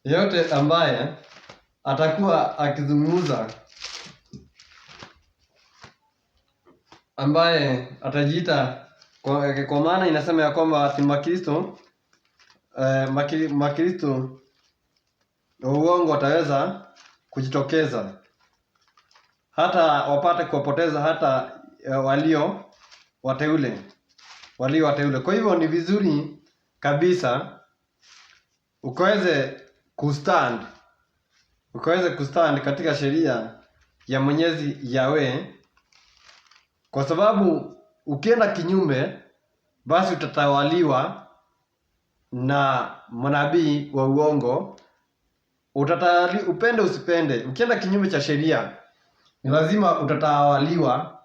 Speaker 1: yeyote ambaye atakuwa akizungumza, ambaye atajiita kwa maana inasema ya kwamba ati Makristo wa uongo wataweza kujitokeza hata wapate kuwapoteza hata walio wateule, walio wateule. Kwa hivyo ni vizuri kabisa ukaweze kustand, ukaweze kustand katika sheria ya Mwenyezi Yawe, kwa sababu ukienda kinyume, basi utatawaliwa na manabii wa uongo. Upende usipende, ukienda kinyume cha sheria ni lazima utatawaliwa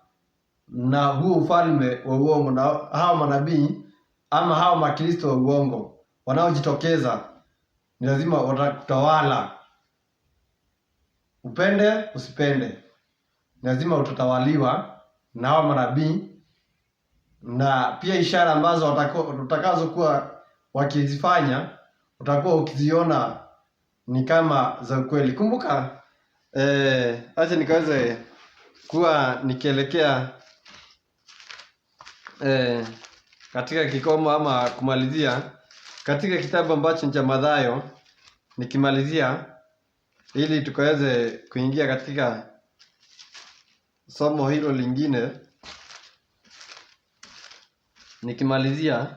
Speaker 1: na huo ufalme wa uongo na hao manabii ama hao makristo wa uongo wanaojitokeza, ni lazima watakutawala. Upende usipende, ni lazima utatawaliwa na hao manabii, na pia ishara ambazo utakazokuwa wakizifanya utakuwa ukiziona ni kama za ukweli. Kumbuka, acha nikaweze kuwa nikielekea katika kikomo ama kumalizia katika kitabu ambacho ni cha Mathayo, nikimalizia ili tukaweze kuingia katika somo hilo lingine, nikimalizia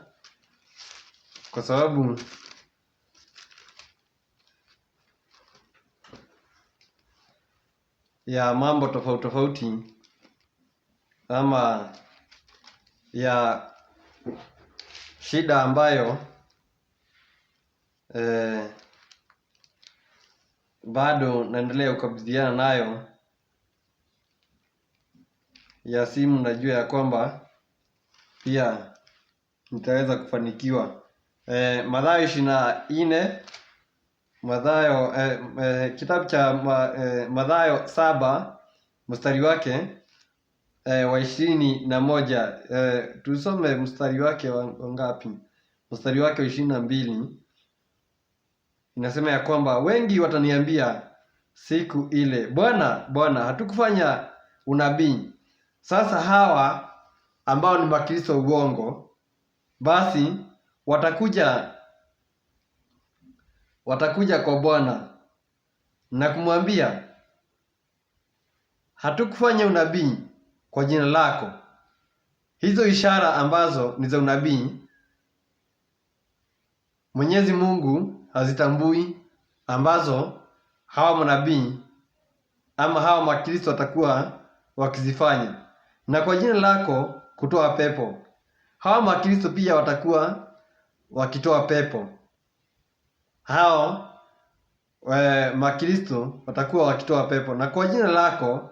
Speaker 1: kwa sababu ya mambo tofauti tofauti ama ya shida ambayo bado naendelea kukabiliana nayo ya simu. Najua ya kwamba pia nitaweza kufanikiwa. Mathayo 24, Mathayo, kitabu cha Mathayo 7 mstari wake wa 21. Tusome mstari wake wa ngapi? Mstari wake wa 22 inasema ya kwamba wengi wataniambia siku ile, Bwana, Bwana, hatukufanya unabii? Sasa hawa ambao ni makristo uongo, basi watakuja kwa Bwana na kumwambia, hatukufanya unabii kwa jina lako? Hizo ishara ambazo ni za unabii Mwenyezi Mungu hazitambui, ambazo hawa manabii ama hawa makristo watakuwa wakizifanya, na kwa jina lako kutoa pepo. Hawa makristo pia watakuwa wakitoa pepo. Hao makristo watakuwa wakitoa pepo, na kwa jina lako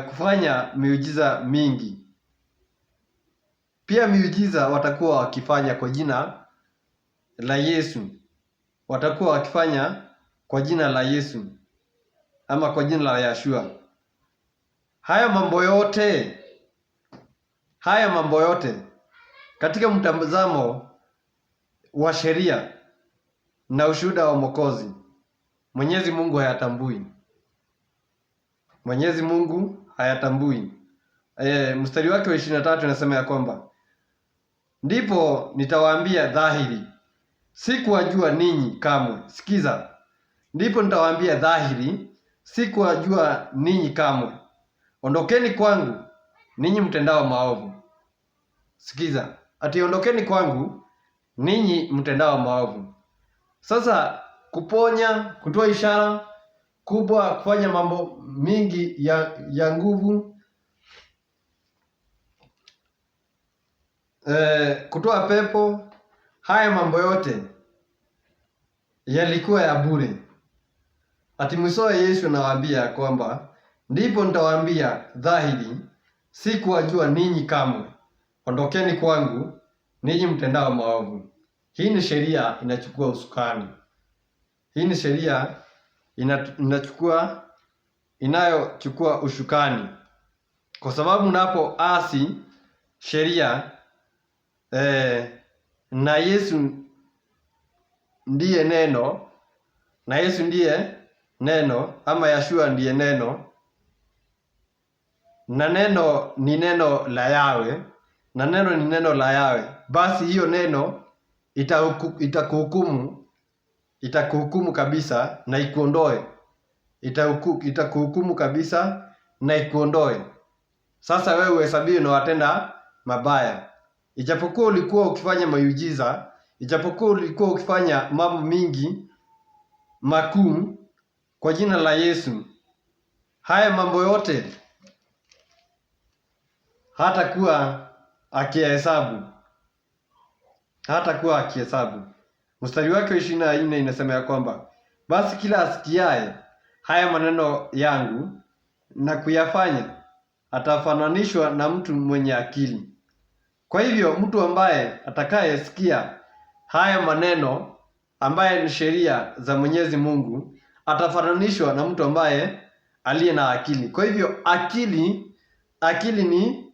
Speaker 1: kufanya miujiza mingi. Pia miujiza watakuwa wakifanya kwa jina la Yesu. Watakuwa wakifanya kwa jina la Yesu ama kwa jina la Yeshua. Haya mambo yote, haya mambo yote katika mtazamo wa sheria na ushuhuda wa Mwokozi, Mwenyezi Mungu hayatambui. Mwenyezi Mungu hayatambui. Mstari wake wa 23 inasema ya kwamba ndipo nitawaambia dhahiri, sikuwajua ninyi kamwe. Sikiza, ndipo nitawaambia dhahiri, sikuwajua ninyi kamwe. Ondokeni kwangu ninyi mtendao maovu. Sikiza, ati ondokeni kwangu ninyi mtendao maovu. Sasa kuponya, kutoa ishara kubwa, kufanya mambo mingi ya nguvu, kutoa pepo, haya mambo yote yalikuwa ya bure. Ati mwishowe Yesu anawaambia kwamba ndipo nitawaambia dhahiri, sikuwajua ninyi kamwe. Ondokeni kwangu ninyi mtendao maovu. Hii ni sheria inachukua usukani. Hii ni sheria inayochukua ushukani. Kwa sababu unapoasi sheria na Yesu ndiye neno, na Yesu ndiye neno ama Yeshua ndiye neno, na neno ni neno la Yahweh, na neno ni neno la Yahweh, basi hiyo neno itakuhukumu kabisa na ikuondoe. Itakuhukumu kabisa na ikuondoe. Sasa wewe uhesabiwe na watenda mabaya. Ijapokuwa ulikuwa ukifanya miujiza, Ijapokuwa ulikuwa ukifanya mambo mingi makuu kwa jina la Yesu, haya mambo yote hatakuwa akiyahesabu, hatakuwa akihesabu. Mstari wake wa 24 inasema ya kwamba basi kila asikiaye haya maneno yangu na kuyafanya atafananishwa na mtu mwenye akili. Kwa hivyo mtu ambaye atakayesikia haya maneno ambaye ni sheria za Mwenyezi Mungu atafananishwa na mtu ambaye aliye na akili. Kwa hivyo akili ni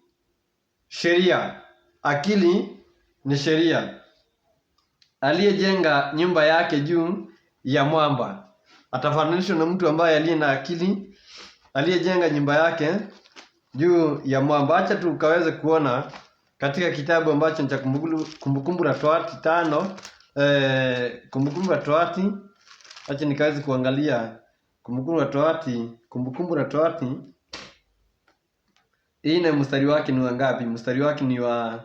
Speaker 1: sheria, akili ni sheria. Aliyejenga nyumba yake juu ya mwamba atafananishwa na mtu ambaye aliye na akili, aliyejenga nyumba yake juu ya mwamba. Acha tukaweze kuona katika kitabu ambacho ni cha Kumbukumbu la Torati 5, Kumbukumbu la Torati. Acha nikaweze kuangalia Kumbukumbu la Torati, Kumbukumbu la Torati 4 mstari wake ni wa ngapi? Mstari wake ni wa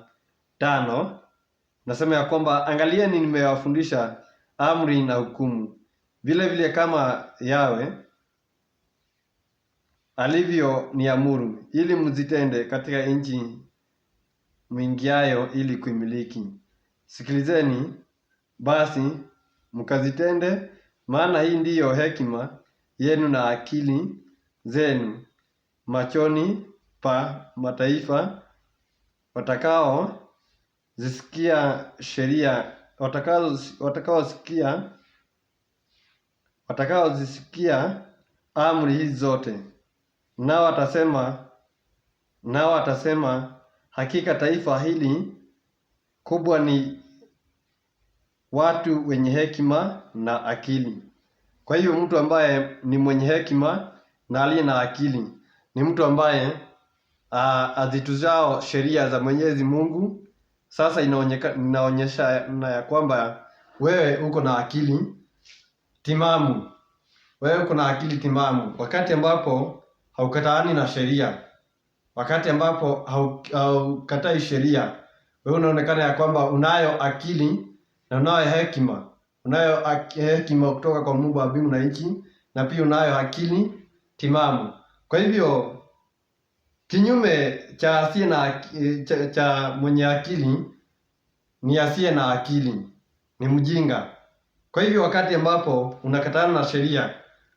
Speaker 1: 5. Nasema ya kwamba angalieni, nimewafundisha amri na hukumu, vile vile kama Yawe alivyo niamuru, ili mzitende katika nchi mwingiayo ili kuimiliki. Sikilizeni basi mkazitende, maana hii ndiyo hekima yenu na akili zenu machoni pa mataifa watakao zisikia sheria, watakao zisikia amri hizi zote, nao watasema hakika taifa hili kubwa ni watu wenye hekima na akili. Kwa hiyo mtu ambaye ni mwenye hekima na aliye na akili ni mtu ambaye azituzao sheria za Mwenyezi Mungu. Sasa inaonyesha na ya kwamba wewe uko na akili timamu. Wewe uko na akili timamu wakati ambapo haukataani na sheria, wakati ambapo haukatai sheria, wewe unaonekana ya kwamba unayo akili na unayo hekima, unayo hekima kutoka kwa Mungu wa mbingu na nchi, na pia unayo akili timamu. Kwa hivyo kinyume cha asiye na cha mwenye akili ni asiye na akili, ni mjinga. Kwa hivyo wakati ambapo unakatana na sheria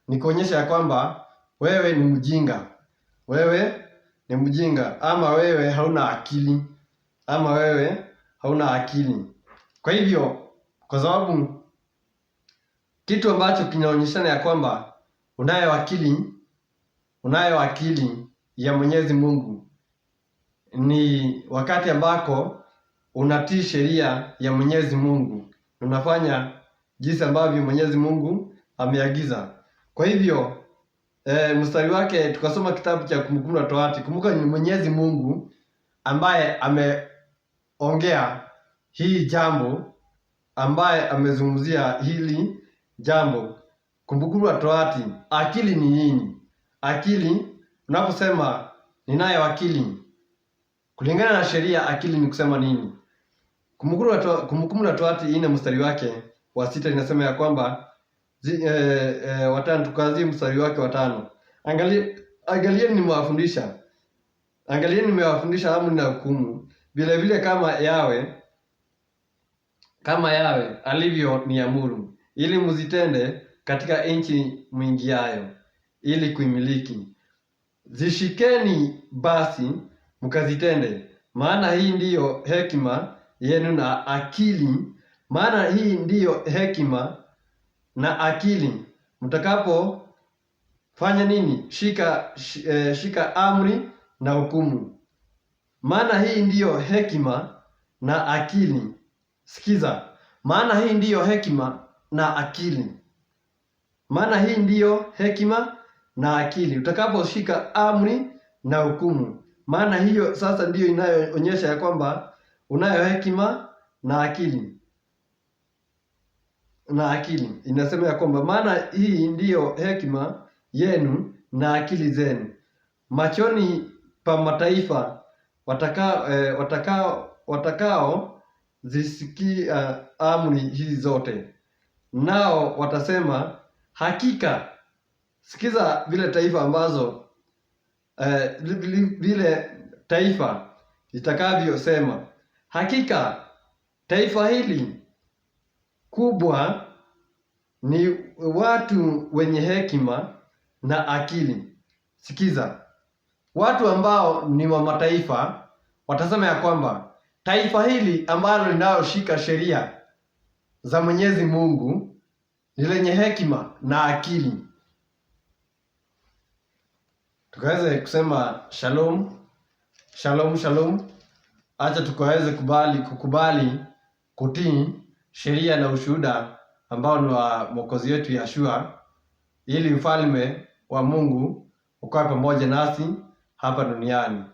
Speaker 1: ni kuonyesha ya kwamba wewe ni mjinga, wewe ni mjinga, ama wewe hauna akili, ama wewe hauna akili. Kwa hivyo, kwa sababu kitu ambacho kinaonyeshana ya kwamba unayo akili, unayo akili ya Mwenyezi Mungu ni wakati ambako unatii sheria ya Mwenyezi Mungu, unafanya jinsi ambavyo Mwenyezi Mungu ameagiza. Kwa hivyo mstari wake tukasoma kitabu cha Kumbukumbu la Torati. Kumbuka ni Mwenyezi Mungu ambaye ameongea hii jambo, ambaye amezungumzia hili jambo. Kumbukumbu la Torati, akili ni nini? Akili, unaposema ninayo akili, kulingana na sheria akili ni kusema nini? Kumbukumbu la Torati 4 mstari wake wa 6 inasema ya kwamba watano, tukaanzie mstari wake wa 5. Angalieni nimewafundisha. Angalieni nimewafundisha amri na hukumu, vile vile kama Yawe alivyo niamuru, ili mzitende katika nchi mwingiayo ili kuimiliki. Zishikeni basi mkazitende, maana hii ndiyo hekima yenu na akili, maana hii ndiyo hekima na akili mtakapo fanya nini? Shika amri na hukumu. Maana hii ndiyo hekima na akili. Sikiza, maana hii ndiyo hekima na akili. Maana hii ndiyo hekima na akili utakaposhika amri na hukumu. Maana hiyo sasa ndiyo inayoonyesha ya kwamba unayo hekima na akili. Na akili inasema ya kwamba maana hii ndiyo hekima yenu na akili zenu machoni pa mataifa watakao zisikia amri hizi zote, nao watasema hakika. Sikiza vile taifa ambazo vile taifa litakavyosema, hakika taifa hili kubwa ni watu wenye hekima na akili. Sikiza, watu ambao ni wa mataifa watasema ya kwamba taifa hili ambalo linaloshika sheria za Mwenyezi Mungu ni lenye hekima na akili. Tukaweze kusema shalom, shalom, shalom. Acha tukaweze kukubali kutii sheria na ushuhuda ambao ni wa Mwokozi wetu Yeshua, ili ufalme wa Mungu ukawe pamoja nasi hapa duniani.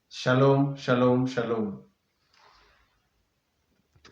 Speaker 1: Shalom, shalom, shalom.